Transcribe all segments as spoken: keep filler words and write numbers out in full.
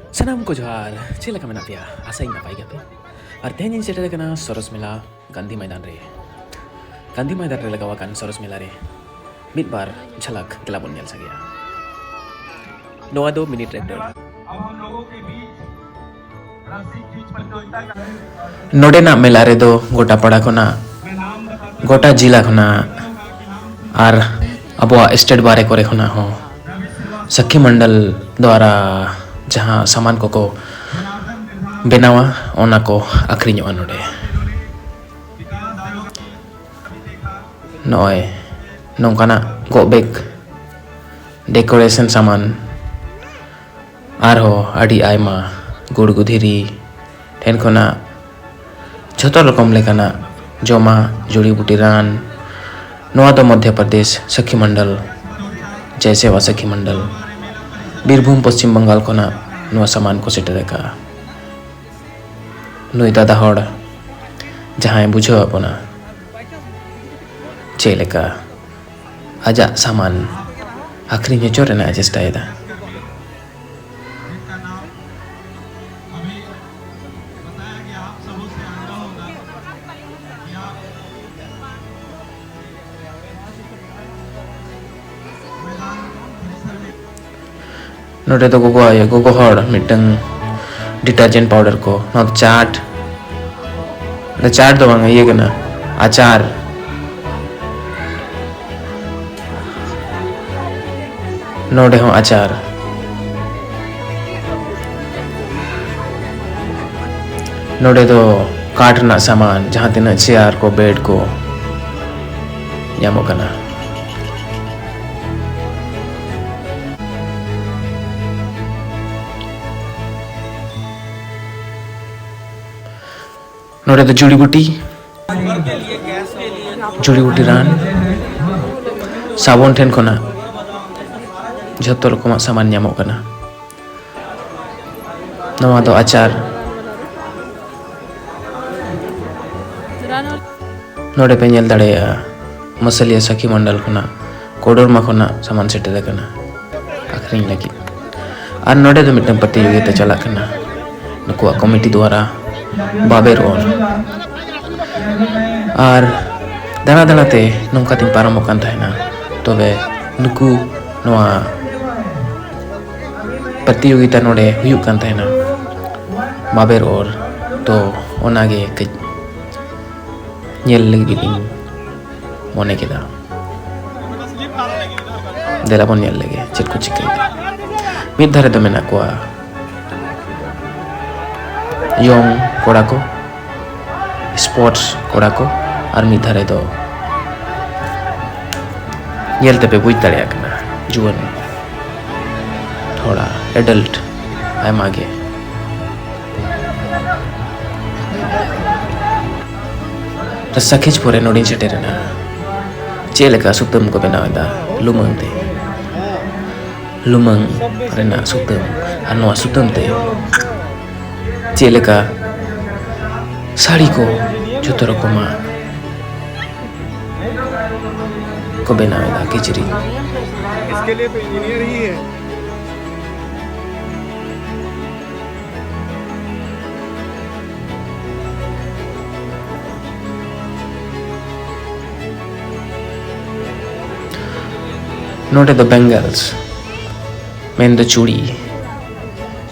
ᱥᱟᱱᱟᱢ ᱠᱚ ᱡᱚᱦᱟᱨ᱾ ᱪᱮᱫ ᱞᱮᱠᱟ ᱢᱮᱱᱟᱜ ᱯᱮᱭᱟ? ᱟᱥᱟᱭᱟᱹᱧ ᱱᱟᱯᱟᱭ ᱜᱮᱭᱟᱯᱮ᱾ ᱟᱨ ᱛᱮᱦᱮᱧ ᱤᱧ ᱥᱮᱴᱮᱨ ᱟᱠᱟᱱᱟ ᱥᱚᱨᱚᱥ ᱢᱮᱞᱟ ᱜᱟᱱᱫᱷᱤ ᱢᱚᱭᱫᱟᱱ ᱨᱮ᱾ ᱜᱟᱱᱫᱷᱤ ᱢᱚᱭᱫᱟᱱ ᱨᱮ ᱞᱟᱜᱟᱣ ᱟᱠᱟᱱ ᱥᱚᱨᱚᱥ ᱢᱮᱞᱟ ᱨᱮ ᱢᱤᱫ ᱵᱟᱨ ᱡᱷᱟᱞᱟᱠ ᱫᱮᱞᱟ ᱵᱚᱱ ᱧᱮᱞ ᱥᱟᱸᱜᱮᱭᱟ᱾ ᱱᱚᱣᱟ ᱫᱚ ᱢᱤᱱᱤ ᱴᱨᱮᱠᱴᱚᱨ᱾ ᱱᱚᱰᱮᱱᱟᱜ ᱢᱮᱞᱟ ᱨᱮᱫᱚ ᱜᱚᱴᱟ ᱯᱟᱲᱟ ᱠᱷᱚᱱᱟᱜ, ᱜᱚᱴᱟ ᱡᱮᱞᱟ ᱠᱷᱚᱱᱟᱜ ᱟᱨ ᱟᱵᱚᱣᱟᱜ ᱥᱴᱮᱴ ᱵᱟᱨᱦᱮ ᱠᱚᱨᱮ ᱠᱷᱚᱱᱟᱜ ᱦᱚᱸ ᱥᱟᱹᱠᱷᱤ ᱢᱚᱱᱰᱚᱞ ᱫᱣᱟᱨᱟ ᱡᱟᱦᱟᱸ ᱥᱟᱢᱟᱱ ᱠᱚᱠᱚ ᱵᱮᱱᱟᱣᱟ, ᱚᱱᱟ ᱠᱚ ᱟᱹᱠᱷᱨᱤᱧᱚᱜᱼᱟ ᱱᱚᱰᱮ᱾ ᱱᱚᱜᱼᱚᱭ ᱱᱚᱝᱠᱟᱱᱟᱜ ᱜᱚᱜ ᱵᱮᱜᱽ, ᱰᱮᱠᱳᱨᱮᱥᱚᱱ ᱥᱟᱢᱟᱱ, ᱟᱨᱦᱚᱸ ᱟᱹᱰᱤ ᱟᱭᱢᱟ ᱜᱩᱲᱜᱩ ᱫᱷᱤᱨᱤ ᱴᱷᱮᱱ ᱠᱷᱚᱱᱟᱜ ᱡᱷᱚᱛᱚ ᱨᱚᱠᱚᱢ ᱞᱮᱠᱟᱱᱟᱜ ᱡᱚᱢᱟᱜ, ᱡᱩᱲᱤ ᱵᱩᱴᱤ ᱨᱟᱱ᱾ ᱱᱚᱣᱟ ᱫᱚ ᱢᱚᱫᱽᱫᱷᱚ ᱯᱨᱚᱫᱮᱥ ᱥᱟᱹᱠᱷᱤ ᱢᱚᱱᱰᱚᱞ, ᱡᱚᱭ ᱥᱮᱵᱟ ᱥᱟᱹᱠᱷᱤ ᱢᱚᱱᱰᱚᱞ, ᱵᱤᱨᱵᱷᱩᱢ, ᱯᱚᱥᱪᱤᱢ ᱵᱟᱝᱜᱟᱞ ᱠᱷᱚᱱᱟᱜ ᱱᱚᱣᱟ ᱥᱟᱢᱟᱱ ᱠᱚ ᱥᱮᱴᱮᱨ ᱟᱠᱟᱫᱼᱟ᱾ ᱱᱩᱭ ᱫᱟᱫᱟ ᱦᱚᱲ ᱡᱟᱦᱟᱸᱭ ᱵᱩᱡᱷᱟᱹᱣ ᱟᱵᱚᱱᱟ ᱪᱮᱫ ᱞᱮᱠᱟ ᱟᱡᱟᱜ ᱥᱟᱢᱟᱱ ᱟᱹᱠᱷᱨᱤᱧ ᱦᱚᱪᱚ ᱨᱮᱱᱟᱜ ᱮ ᱪᱮᱥᱴᱟᱭᱮᱫᱟ᱾ ᱱᱚᱰᱮ ᱫᱚ ᱜᱚᱜᱚ ᱟᱭᱳ, ᱜᱚᱜᱚ ᱦᱚᱲ ᱢᱤᱫᱴᱟᱝ detergent powder ᱠᱚ, ᱱᱚᱣᱟ ᱫᱚ ᱪᱟᱴ, ᱱᱚᱣᱟ ᱪᱟᱴ ᱫᱚ ᱵᱟᱝ, ᱤᱭᱟᱹ ᱠᱟᱱᱟ, ᱟᱪᱟᱨ᱾ ᱱᱚᱰᱮ ᱦᱚᱸ ᱟᱪᱟᱨ᱾ ᱱᱚᱰᱮ ᱫᱚ ᱠᱟᱴ ᱨᱮᱱᱟᱜ ᱥᱟᱢᱟᱱ, ᱡᱟᱦᱟᱸ ᱛᱤᱱᱟᱹᱜ ᱪᱮᱭᱟᱨ ᱠᱚ, ᱵᱮᱰ ᱠᱚ ᱧᱟᱢᱚᱜ ᱠᱟᱱᱟ᱾ ᱱᱚᱰᱮ ᱫᱚ ᱡᱩᱲᱤ ᱵᱩᱴᱤ, ᱡᱩᱲᱤ ᱵᱩᱴᱤ ᱨᱟᱱ, ᱥᱟᱵᱚᱱ ᱴᱷᱮᱱ ᱠᱷᱚᱱᱟᱜ ᱡᱷᱚᱛᱚ ᱨᱚᱠᱚᱢᱟᱜ ᱥᱟᱢᱟᱱ ᱧᱟᱢᱚᱜ ᱠᱟᱱᱟ᱾ ᱱᱚᱣᱟ ᱫᱚ ᱟᱪᱟᱨ᱾ ᱱᱚᱰᱮ ᱯᱮ ᱧᱮᱞ ᱫᱟᱲᱮᱭᱟᱜᱼᱟ, ᱢᱟᱹᱥᱟᱹᱞᱤᱭᱟᱹ ᱥᱟᱹᱠᱷᱤ ᱢᱚᱱᱰᱚᱞ ᱠᱷᱚᱱᱟᱜ, ᱠᱳᱰᱚᱨᱢᱟ ᱠᱷᱚᱱᱟᱜ ᱥᱟᱢᱟᱱ ᱥᱮᱴᱮᱨ ᱟᱠᱟᱱᱟ ᱟᱹᱠᱷᱨᱤᱧ ᱞᱟᱹᱜᱤᱫ᱾ ᱟᱨ ᱱᱚᱰᱮ ᱫᱚ ᱢᱤᱫᱴᱟᱝ ᱯᱨᱚᱛᱤᱡᱳᱜᱤᱛᱟ ᱪᱟᱞᱟᱜ ᱠᱟᱱᱟ ᱱᱩᱠᱩᱣᱟᱜ ᱠᱚᱢᱤᱴᱤ ᱫᱣᱟᱨᱟ, ᱵᱟᱵᱮᱨ ᱚᱨ᱾ ᱟᱨ ᱫᱟᱬᱟ ᱫᱟᱬᱟ ᱛᱮ ᱱᱚᱝᱠᱟ ᱛᱤᱧ ᱯᱟᱨᱚᱢᱚᱜ ᱠᱟᱱ ᱛᱟᱦᱮᱱᱟ᱾ ᱛᱚᱵᱮ ᱱᱩᱠᱩ ᱱᱚᱣᱟ ᱯᱨᱚᱛᱤᱡᱳᱜᱤᱛᱟ ᱱᱚᱰᱮ ᱦᱩᱭᱩᱜ ᱠᱟᱱ ᱛᱟᱦᱮᱱᱟ, ᱵᱟᱵᱮᱨ ᱚᱨ᱾ ᱛᱚ ᱚᱱᱟᱜᱮ ᱠᱟᱹᱡ ᱧᱮᱞ ᱞᱟᱹᱜᱤᱫ ᱤᱧ ᱢᱚᱱᱮ ᱠᱮᱫᱟ᱾ ᱫᱮᱞᱟ ᱵᱚᱱ ᱧᱮᱞ ᱞᱮᱜᱮ ᱪᱮᱫ ᱠᱚ ᱪᱤᱠᱟᱹᱭᱮᱫᱟ᱾ ᱢᱤᱫ ᱫᱷᱟᱨᱮ ᱫᱚ ᱢᱮᱱᱟᱜ ᱠᱚᱣᱟ ᱭᱚᱝ ᱠᱚᱲᱟ ᱠᱚ, ᱥᱯᱳᱨᱴᱥ ᱠᱚᱲᱟ ᱠᱚ, ᱟᱨ ᱢᱤᱫ ᱫᱷᱟᱨᱮ ᱫᱚ ᱧᱮᱞ ᱛᱮᱯᱮ ᱵᱩᱡᱽ ᱫᱟᱲᱮᱭᱟᱜ ᱠᱟᱱᱟ, ᱡᱩᱣᱟᱹᱱ, ᱛᱷᱚᱲᱟ ᱮᱰᱟᱞᱴ, ᱟᱭᱢᱟ ᱜᱮ᱾ ᱥᱟᱠᱷᱤᱡ ᱯᱚᱨᱮ ᱱᱚᱰᱮᱧ ᱥᱮᱴᱮᱨᱮᱱᱟ᱾ ᱪᱮᱫ ᱞᱮᱠᱟ ᱥᱩᱛᱟᱹᱢ ᱠᱚ ᱵᱮᱱᱟᱣ ᱮᱫᱟ ᱞᱩᱢᱟᱹᱝ ᱛᱮ, ᱞᱩᱢᱟᱹᱝ ᱨᱮᱱᱟᱜ ᱥᱩᱛᱟᱹᱢ, ᱟᱨ ᱱᱚᱣᱟ ᱥᱩᱛᱟᱹᱢ ᱛᱮ ᱪᱮᱫ ᱞᱮᱠᱟ ᱥᱟᱹᱲᱤ ᱠᱚ, ᱡᱚᱛᱚ ᱨᱚᱠᱚᱢᱟᱜ ᱠᱚ ᱵᱮᱱᱟᱣ ᱮᱫᱟ, ᱠᱤᱪᱨᱤᱡ᱾ इसके लिए तो इंजीनियर ही है। ᱱᱚᱰᱮ ᱫᱚ ᱵᱮᱝᱜᱮᱞᱥ, ᱢᱮᱱᱫᱚ ᱪᱩᱲᱤ,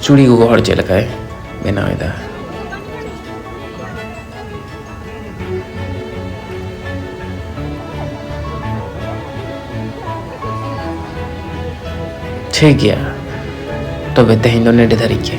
ᱪᱩᱲᱤ ᱜᱚᱜᱚ ᱦᱚᱲ ᱪᱮᱫ ᱞᱮᱠᱟᱭ ᱵᱮᱱᱟᱣ ᱮᱫᱟ᱾ ᱴᱷᱤᱠ ᱜᱮᱭᱟ, ᱛᱚᱵᱮ ᱛᱮᱦᱮᱧ ᱫᱚ ᱱᱮᱰᱮ ᱫᱷᱟᱹᱨᱤᱡ ᱜᱮ᱾